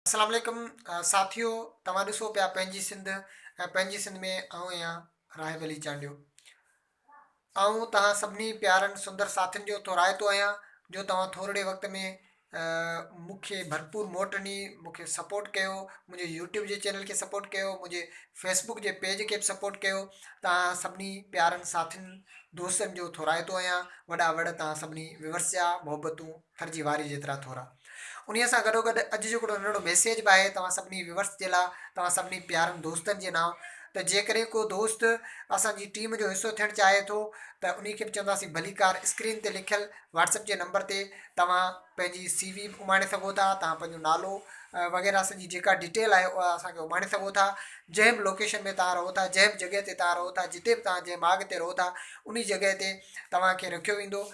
اسلام عليڪم ساٿيو توهان ڏسو پيا پنهنجي سنڌ ۽ پنهنجي سنڌ ۾ آئون آهيان راهب علي چانڊيو آئون توهان سڀني پيارن سندر ساٿين جو ٿورائتو آهيان جو توهان ٿورڙي وقت ۾ مون کي ڀرپور موٽ ڏني مون کي سپورٽ ڪيو منهنجي يوٽيوب جي چينل کي سپورٽ ڪيو منهنجي فيسبوڪ جي پيج کي به سپورٽ ڪيو توهان سڀني پيارن ساٿين دوستن جو ٿورائتو آهيان وڏا وڙ توهان سڀني ويورس جا محبتون ٿر جي واري جيترا ٿورا انهيء سان گڏوگڏ اڄ جو هڪڙو ننڍڙو ميسيج به آهي توهان سڀني ويورس جي لاء، توهان سڀني پيارن دوستن جي نانء ته جيڪڏهن ڪو دوست اسان جي ٽيم جو حصو ٿيڻ چاهي ٿو ته انهي کي به چونداسين ڀليڪار اسڪرين تي لکيل واٽس اپ جي نمبر تي توهان پنهنجي سي وي به اماڻي سگهو ٿا، توهان پنهنجو نالو وغيره سڄي جيڪا ڊيٽيل آهي اها اسان کي اماڻي سگهو ٿا. جنهن به لوڪيشن ۾ توهان رهو ٿا، جنهن به جڳهه تي توهان رهو ٿا، جتي به توهان جنهن ماڳ تي رهو ٿا انهي جڳهه تي توهان کي رکيو ويندو.